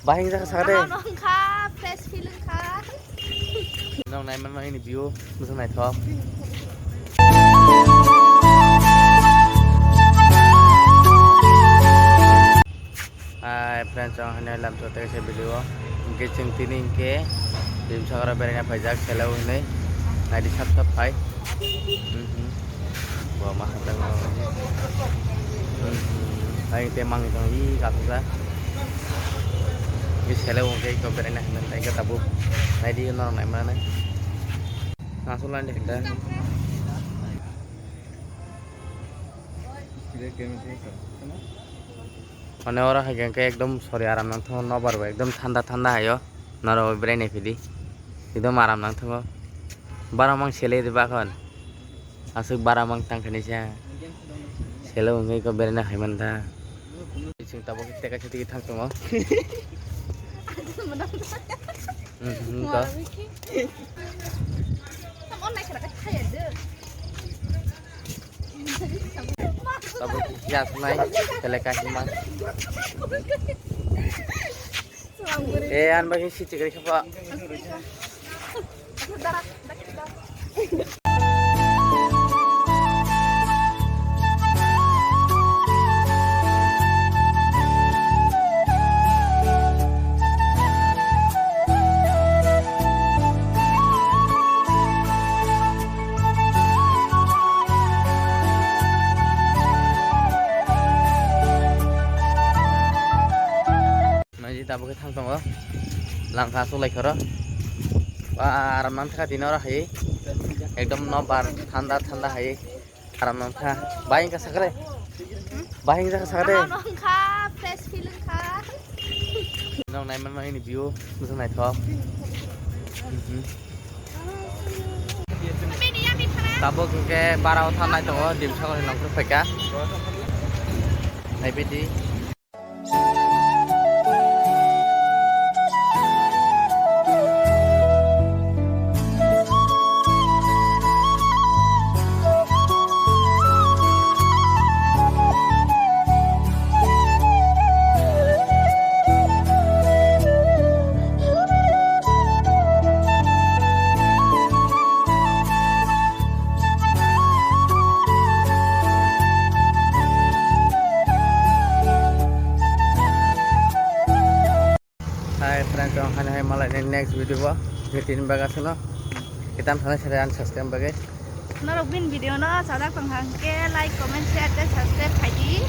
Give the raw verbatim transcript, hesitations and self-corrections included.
Bahing jaka sakade. Ano wngkha, fresh feel wngkha. Nong nai manma ini view, musa naithok. Hai friends, ang hwnwi lamchok tei kaisa video. Hwnkhe chwng tini hwnkhe Rimsakro beraina phaijak, selo hwnwi. Naidi sap sap phai. Mhm. Bo ma hatang bo. Mhm. Hai te mang tong i kathokjak. I selo hwnkhe iko beraina hwnwi tei khe tabuk. Naidi norok naimanani. Aswk landi hwnkhe. Mane oro hai khe ekdom sori aram nang thango, nobar bo ekdom thanda thanda haio, norok berai nai phidi ekdom aram nang thango, bara mang selai rwbakhon, aswk bara mang tang khainai sa, selo wngwi kok berai nai hai mantha, chwng tabuk teka chwtwi thang tongo. Hmm, hmm, to. Tabuk kisa asnai, tele kahima. Eh, an bagwi si chikri khapa. Naidi tabuk khe thang tongo. Langkha aswk lai khoro. Ba, aram nang thaka tini oro hai. Ekdom nobar thanda thanda hai. Aram nang tha. Bahing ka sakre. Bahing ka sakre. Ano wngkha, fresh feel wngkha. Nong nai manma ini view, musa naithok. Mhm. Tabuk hwnkhe bara o thanai tongo, Dimsakni nongkhor phaikha. Naibidi. Hai friends, ang hani hai malai ni next video bo meeting baga suno kitam thana sere unsubscribe bagai. Norok bin video no sajak tong hang ke like, comment, share tei subscribe khai di.